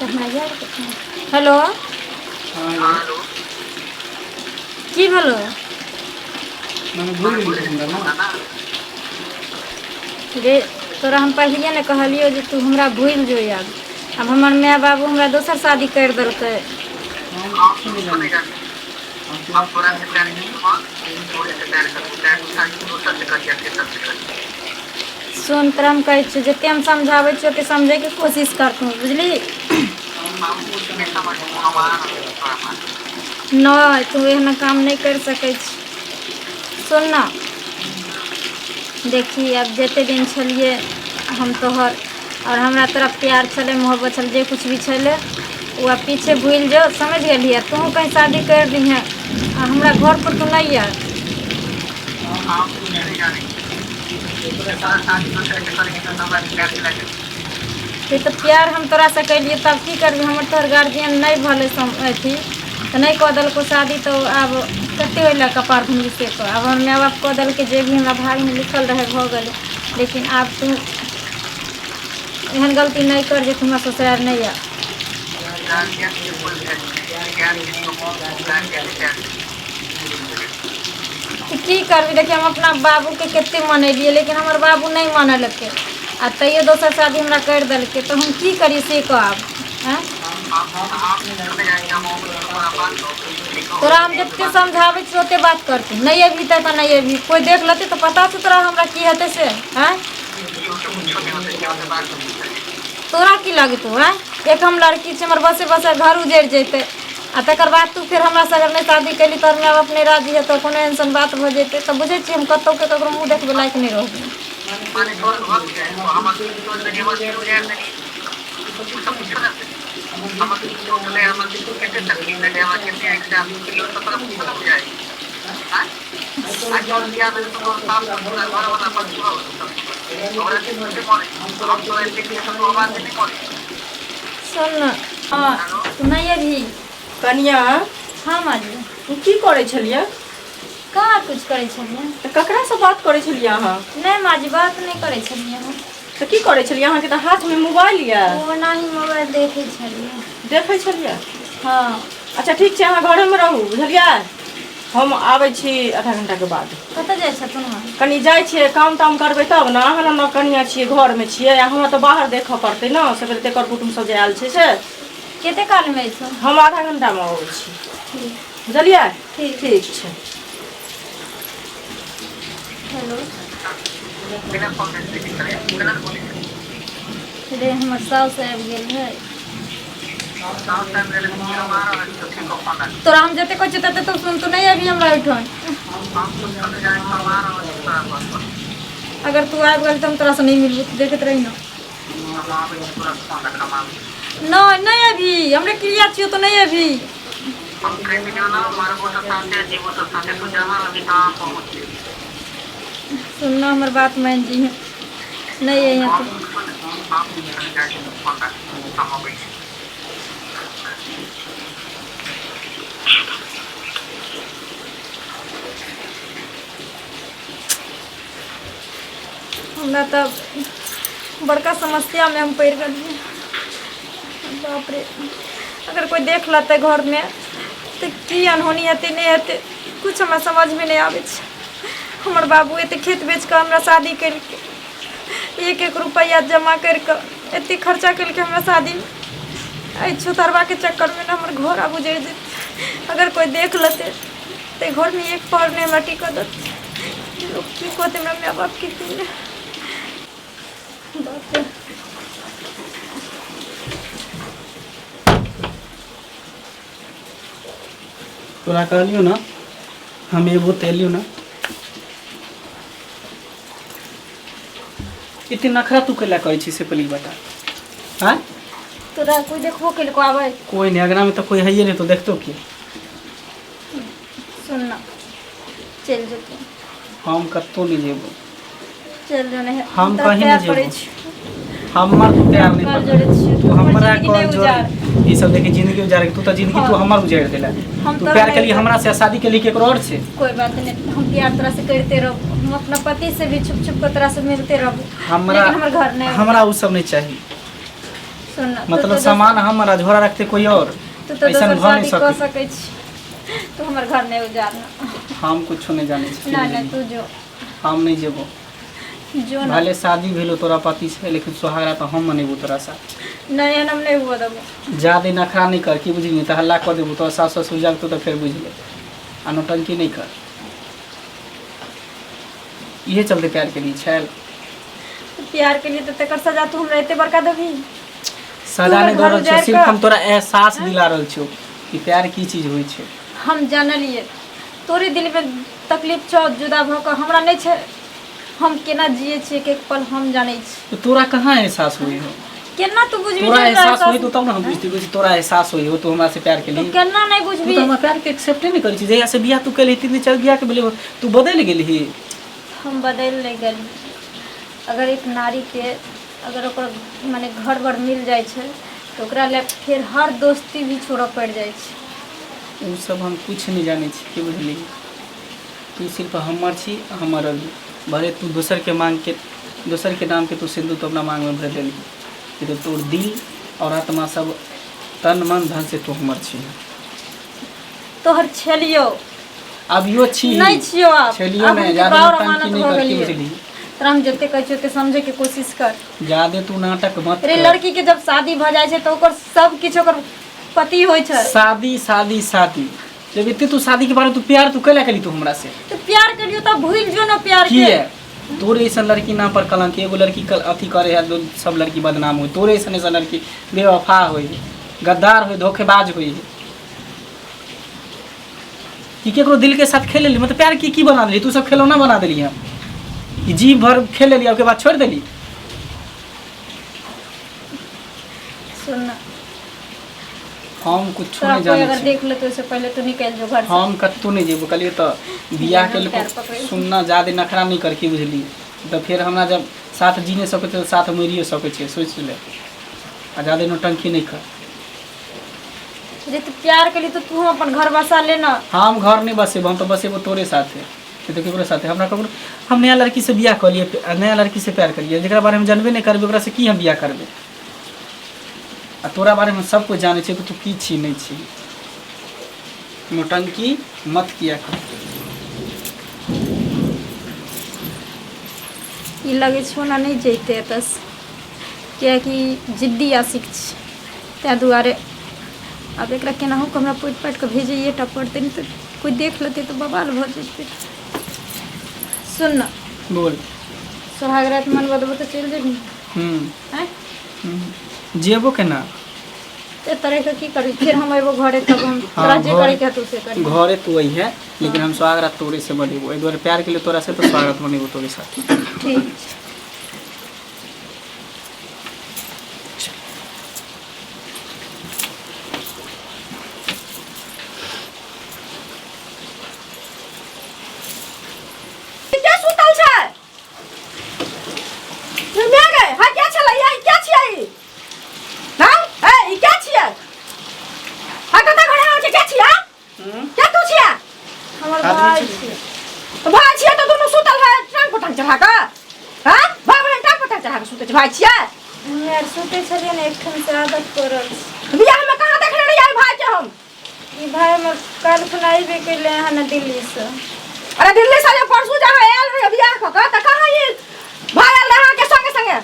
तऽ हमरा यार हेलो। हाँ। की भेलो? मैंने भूल गेली हमरा ना। रे तोरा हम पहलिए ने कहलियो जे तू हमरा भूलि जो। आब आब हमर माय बाबू हमरा दोसर शादी करि देलकै। हम कुछ नहीं जाने, हम तोरा से प्यार सुन, तोरा हम कहै छियौ, जते हम समझाबै छियौ ओते समझैके कोशिश कर तू, बुझली नहि? तू एहन काम नहि करि सकै छी। सुन ने, देखी, आब जते दिन छलियै हम तोहर आओर हमरा तोरा प्यार छलै, मोहब्बत छलै, जे कुछ भी छलै, ओ आब पीछे भूलि जो, समझि गेलियै? तोहूँ कहीं शादी करि लिहेँ आ हमरा घरपर तू नहि आ। से तऽ प्यार हम तोरासँ केलियै, तब की करबी? हमर तोहर गार्जियन नहि भेलै अथी तऽ नहि कऽ देलकौ शादी, तऽ आब कते ओहि लए कपार धुनबी से कह। आब हमर माय बाप कऽ देलकै, जे भी हमरा भागमे लिखल रहै भऽ गेलै। लेकिन आब तू एहन गलती नहि कर जे तू हमरा ससुरारि नहि आ। तऽ की करबी? देखियौ, हम अपना बाबूके कतेक मनेलियै, लेकिन हमर बाबू नहि मानलकै आ तैयो दोसर शादी हमरा करि देलकै, तऽ हम की करी से कह आब। आँय, तोरा हम जते समझाबै छियै ओते बात करतै। नहि अयबही तऽ नहि अयबही। कोइ देख लेतै तऽ पता छौ तोरा हमरा की हेतै से? आँय, तोरा की लगतौ? आँय, एक हम लड़की छी, हमर बसे बसे घर उजड़ि जेतै आ तकर बाद तू फेर हमरासँ अगर नहि शादी केली, तोहर माय बाप नहि राजी हेतौ, कोनो एहन सन बात भऽ जेतै तऽ बुझै छियै, हम कतहुके ककरो मुँह देखबै लायक नहि रहबै। सुन ने, हँ, तू नहि अबही। कनिया। हाँ माजी। की करै छलियै? कहाँ कुछ करै छलियै। तऽ ककरासँ बात करै छलियै अहाँ? नहि माजी, बात नहि करै छलियै हम। तऽ की करै छलियै? अहाँके तऽ हाथमे मोबाइल यऽ। ओनाही मोबाइल देखै छलियै। देखै छलियै? हँ। अच्छा, ठीक छै, अहाँ घरेमे रहू, बुझलियै? हम आबै छी आधा घंटाके बाद। कतऽ जाइ छथुन अहाँ? कनि जाइ छियै, काम ताम करबै तब ने। अहाँ ने कनिया छियै, घरमे छियै, आ हमरा तऽ बाहर देखऽ पड़तै ने। सबेरे कर कुटुम सब जे आयल छै से। कते कालमे अयथुन? हम आधा घंटामे अबै छी, बुझलियै? ठीक। ठीक छै। हेलो रे, हमर साउस आबि गेल है। तोरा हम जते कहै छियै तते तू सुन। तू नहि अबी हमरा ओहिठाम। अगर तू आबि गेल तऽ हम तोरासँ नहि मिलबू, तू देखैत रही ने। नहि, नहि अभी, हमरे क्रिया छियौ, तऽ नहि अभी। सुनना, हमर बात मान जी, नहि अइहे तू। हमरा तऽ बड़का समस्यामे हम पड़ि गेलियै। बाप रे, अगर कोइ देख लेतै घरमे तऽ की अनहोनी हेतै, नहि हेतै, किछु हमरा समझमे नहि आबै छै। हमर बाबू एते खेत बेच कऽ हमरा शादी केलकै, एक एक रुपैआ जमा करि कऽ एते खर्चा केलकै हमरा शादीमे। एहि छुतरबाके चक्करमे ने हमर घर आब उजड़ि जेतै। अगर कोइ देख लेतै तऽ घरमे एक पहर नहि हमरा टिकऽ देतै। लोक की कहतै हमरा माय बापके, की नहि? बाप रे। तोरा कहलियौ ने, हम एबो तऽ एलियौ ने। एते नखरा तू कैला करै छी से पहिले ई बता। आँय? तोरा कोइ देखबो केलको आबै? कोई नहीं, अगना में तो कोई है ही नहीं तो देखतो की? सुन ना, चलि जेतौ। हम कतौ नहीं जेबो। चलि जो। नहीं, हम तोरा कहीं पैर नहीं पड़ै जेबो। छियौ। हमर तू प्यार नहीं कल पकड़। जोड़ै छियौ। तू हमर हमरा जिंदगी कॉल नहि जोड़ उजार। ई सब देखी, जिंदगी उजार तू तो जिंदगी तू हाँ। हमर उजाड़ देला। हम तू तोरा प्यार नहि के लिए हमरा से, शादी के लिए केकरो और से। कोई बात नहीं, हम प्यार तोरा से करते रहबो। हम अपना पति से भी छुप छुप के तोरा से मिलते रहबो, हमरा लेकिन हमर घर नहीं। हमरा उ सब नहीं चाहिए। सुन ना, तू मतलब तऽ सामान हमर आ झोरा रखते कोई और तू तऽ ऐसन दोसर भऽ नहि शादी कऽ सकै। सकै छी तू हमर घर नहि उजाड़ना हम कुछो नहि जानै छी ना ना तू जो हम नहि जेबो जो ना भले शादी भेलो तोरा पति से लेकिन सोहागरा तऽ हम मनेबो तोरा साथ नहि एहन हम नहि हुअ देबो ज्यादे नखरा नहि कर की बुझली तऽ हल्ला कऽ देबो तोरा सास ससुर जागतो तऽ फेर बुझि ले आ नौटंकी नहि कर इहे चलते प्यार केली छैल प्यार के लिए तऽ तकर सजा तू हमरा एते बड़का देबही सजा तू नहि दऽ घर रहल छियौ उजाड़ि सिर्फ कऽ- हम तोरा एहसास दिला रहल छियौ कि प्यार की चीज होइ छै हम जानलियै तोरे दिलमे तकलीफ छौ जुदा भऽ कऽ हमरा नहि छै हम केना जिए छियै एक एक पल हम जानै छी तऽ तोरा कहाँ एहसास होइ हो केना तू बुझबी तोरा जे हमरा एहसास होइ एहसास तो तब ने हम बुझती बुझी तोरा एहसास होइ हो तू हमरा से प्यार तू केली केना नहि तू बुझबी तऽ हमरा प्यार के एक्सेप्टे नहि करै छी जहिया से बियाह तू केलही तीन चारि बियाह के भेलै तू बदलि गेलही हम बदलि नहि गेली अगर एक नारीके अगर ओकर मने घर बर मिल जाइ छै तऽ ओकरा लए फेर हर दोस्ती भी छोड़ऽ पड़ि जाइ छै ओ सब हम कुछ नहि जानै छी की बुझली तू सिर्फ हमर छी हमर रहली भले तू दोसरके मांगके दोसरके नामके तू सिन्दूर तो अपना मांगमे भरि लेलही लेकिन तोर दिल और आत्मा सब तन मन धन से तू हमर छी तोहर छलियौ अभियो छी नहि छियौ आब छलियो आब नहि हम ज्यादा केकरो और नौटंकी अमानत नहि भऽ कर की गेलियै बुझली तोरा हम जते कहै छियौ ओते समझे के कोशिश कर ज्यादे तू नाटक मत रे कर लड़की के जब शादी भऽ जाइ छै तऽ ओकर सब किछु ओकर पति होइ छै शादी शादी शादी जब एते तू शादी के बारे में तू प्यार तू कैला केली तू हमरा से तो प्यार करियो तऽ भूल जो ना प्यार के किए तोरे ऐसन लड़की नाम पर कलंक एगो लड़की कल अथी करे है सब लड़की बदनाम हो तोरे ऐसन ऐसन लड़की बेवफा होई गद्दार होई धोखेबाज होई कि केकरो दिल के साथ खेल लेली मतलब प्यार की की बना देली तू सब खिलौना बना देली हम कि जी भर खेल लेली ओके बाद छोड़ देली सुन ना हम कुछो तोरा नहीं कोई जानै अगर छी देख लेतो ओहिसे पहले तू निकल जो घर से हम कतहु नहि जेबो कहलियै तऽ बियाह के पैर पकड़ै लेल सुनना ज्यादे नखरा नहि कर की बुझली तऽ फेर हमरा जब साथ जी नहि सकै छै तऽ साथ मरियो सकै छै सोचि ले आ ज्यादे नौटंकी नहि कर जे तू प्यार केली तो तू अपन घर बसा ले ना हम घर नहि बसेबो हम तऽ बसेबो तोरे साथे नहीं तऽ केकरो साथे हमरा ककरो हम नया लड़की से बियाह कऽ लियै नया लड़की से प्यार करियै जकरा बारेमे जानबे नहि करबै ओकरा से की हम बियाह करबै आ तोरा बारेमे सब कुछ जानै छियै कि तू की छी नहि छी नौटंकी मत किया कर ई लगै छौ ना नहि जैते एतऽसँ किएकि जिद्दी आशिक छै ताहि दुआरे आब एकरा केनाहु कऽ हमरा पोति पाति कऽ भेजैए टा पड़तै नहि तऽ कोइ देख लेतै तऽ बवाल भऽ जेतै सुन ने बोल सोहाग राति मनबऽ देबो तऽ चलि जेबही आँय जेबो केना ते तरह के की करी फिर हम एबो घरे तब हम हाँ, तोरा जे घरे- करे के हेतौ से करी घरे तू अइहे लेकिन हम स्वागत तोरे से बनेबो एहि दुआरे प्यार के लिए तोरा से तो स्वागत बनेबो तोरे साथ ठीक छै के सुतल छै मैं गए हां क्या छलै ई क्या छियै ई हां ए ई क्या छियै हां कत घरे आबै छै क्या छियै क्या तू छियै हमर आदमी भाय छै। छै तो भाई छियै तो दुनू सुतल है टांग पर टांग चढ़ा कऽ हां भाई बहन टांग पर टांग चढ़ा कऽ सुतै छै भाई छियै हमे आर सुतै छलियै ने एकठाम से आदत पड़ल छै बियाह में कहाँ देखने रहियै भाई के हम ई भाय हमर काल्हि खुना अयबे केलै हन दिल्लीसँ अरे दिल्ली से जे परसू जहाँ आयल रहे बियाह कऽ कऽ तऽ कहाँ ई भाई आयल रहे अहाँके संगे संगे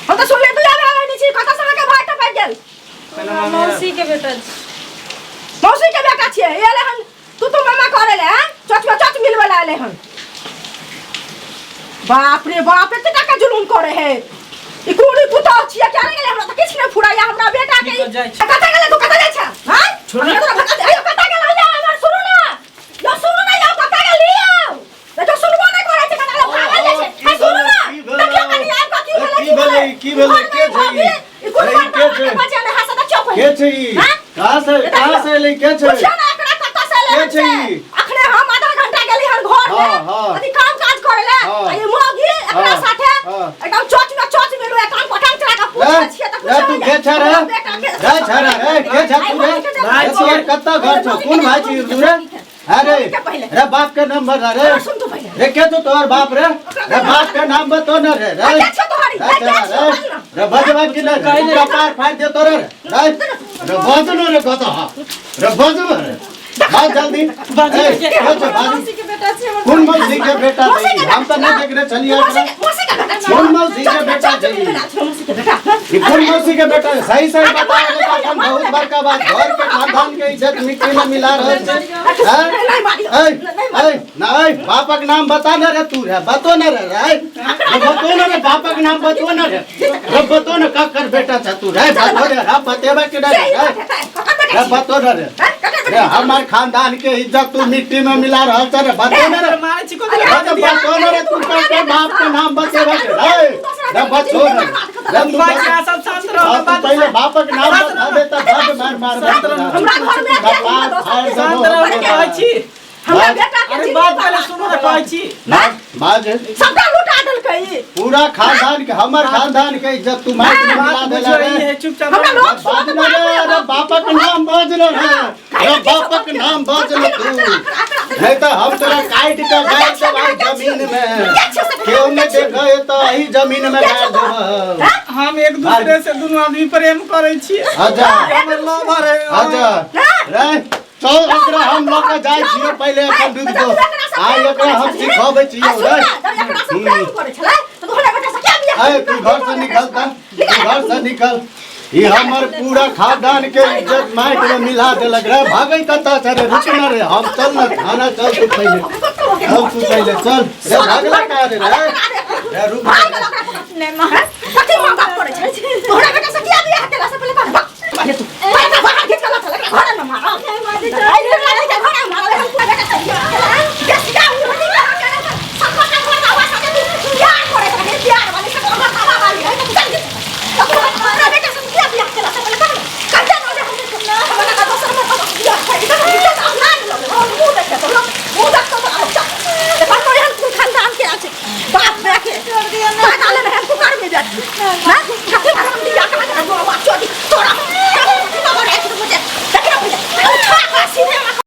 हम तऽ सुनलियै दुइया भाई बहिनी छी कतऽ से अहाँके भाई टपकि गेल हमरा मौसीके बेटा छै मौसी के बेटा छियै एले हन तू तो मामा करे ले हैं चच में चच मिलवे ला एले हन बाप रे बाप एते टाका जुलुम करे है ई कोन पुतौ छियै क्या गेलै हमरा तऽ किछु नहि फुराया हमरा बेटा के की कर जाइ छी? कतऽ गेलै तू कतऽ जाइ छै हैं छोड़ ना। हमरा तोरा भगा दे अयो कतऽ गेलै यौ हमर सुनू ना यौ सुनू ना यौ कतऽ गेली यौ देखो सुनबो नहि करै छै कतऽ गेलै भागल जाइ छै की हे सुनू ना भेलै? की भेलै? देखियौ कनी आबि कऽ की भेलै की भेलै? की भेलै? के छै ई? ई कोन ई के छै? बच्चा ने हंस देखियौ के छै ई? हैं? कहाँ से कहाँ से एलै के छै पुछियौ ना एकरा कतऽ से एलै के हन छै से? ई? अखने हम आधा घंटा गेली हन घर में हाँ, हाँ। अथी काम काज करे ले हाँ। आ ये मौगी एकरा हाँ, साथे हाँ। एकदम चोच में चोच मिलू एक पटांग चढ़ा के पूछै रे, छियै तऽ रे तू के छै रे? रे छौड़ा रे के छै तू रे भाई रे तोहर कतऽ घर छौ कोन भाई छी तू रे अरे पहिले। रे बाप के नाम बता रे सुन तू पहिले रे के तू तोहर बाप रे रे बाप के नाम बतो ना रे रे के छौ तोहर रे छोरा रे रे बजबा कि नहि रे कपार फाड़ि दे तोरे रे रे रे बजनो रे गदहा रे बजबो रे बाज जल्दी बाजू ए, के- के छौ, बाजू मौसी के बेटा छै हमर कोन मौसी के बेटा छै ई? हम तऽ नहि देखने छलियै मौसी एकरा। के मौसी के बेटा छै कोन मौसी के बेटा छै ई? मौसी के बेटा ई कोन मौसी के बेटा छै? सही सही बताओ नहीं तऽ अखन बहुत बड़का बात घर के खानदान के इज्जत मिट्टी में मिला रहल छै हैं? नहीं मारियो ऐ नहीं मारियो ऐ ना ऐ बापक नाम बता न रे तू रे बतो न रे रे रे बतो न रे बापक नाम बतो न रे रे बतो न ककर बेटा छ तू रे बतो रे रे बतेबा के रे सही रे बात है ककर बेटा रे बतो न रे हैं? ककर रे बेटा हमार खानदान के इज्जत तू मिट्टी में मिला रहल छ रे बतो न रे मारै छी को रे तो बतो न रे तू ककर बाप के नाम बतेबा के रे रे बतो न रे तू बात अहाँ सब शांत रहो हाँ, तू पहिले बापक नाम बता दे त बड मार मार हमरा घर में के कपार फाड़ शांत रहो देबो कहै छी हमरा बेटा के अरे जिंदगी बात पहिले बर्बाद सुनू ने कहै छी बाज सबटा लुटा देलकै ई। पूरा खानदान के हमर खानदान के इज्जत तू माइक में मिला बात देला बुझो रे ई है चुपचाप हमरा लोग बाज सुनत न रे अरे बापक नाम बाज न रे अरे बापक नाम बाज न तू नहीं तो हम तोरा काट के गाड़ देब आई जमीन में केओ नहीं देखे तो एही जमीन में गाड़ देब हम एक दूसरे से दुनू आदमी प्रेम करै छियै अच्छा हमर लवर है अच्छा रे चल एकरा हम लऽ के जाइ छियौ पहिले एखन रुकि जो आइ एकरा हम सिखबै छियौ रे अरे तू घर से निकल त तू घर से निकल ई हमर पूरा खानदान के इज्जत माइक में मिला देलक रे भागै कतऽ छै रे रुक न रे हम चल न थाना चल तू पहिले चल तू पहिले चल रे भागला का रे रे रे रुक नहि माँ कथी माँ बाप करै छै तोहरा बेटा से किया बियाह केला से पहिले कह पहिले तू पहिले बाहर घीच के लऽ चल एकरा घरे में मारब आइ रे रे रे घरे में मारब हम पूरा बेटा से बियाह केला के सिया उ हनी के सब का घर का आवाज से तू प्यार करे के प्यार वाली सब हमर बाबा वाली है तू चल तोहरा बेटा से किया बियाह केला से पहिले कह कते न रे हम हमरा का दोसर में बियाह छै ई तऽ इज्जत अब ना मिलल हम मुंह देख के मुंह देख के आब चल देखा तो एहन कुल खानदान के আছে बाप रे के छोड़ दिया ना डाले रहे कुकर में बैठ ना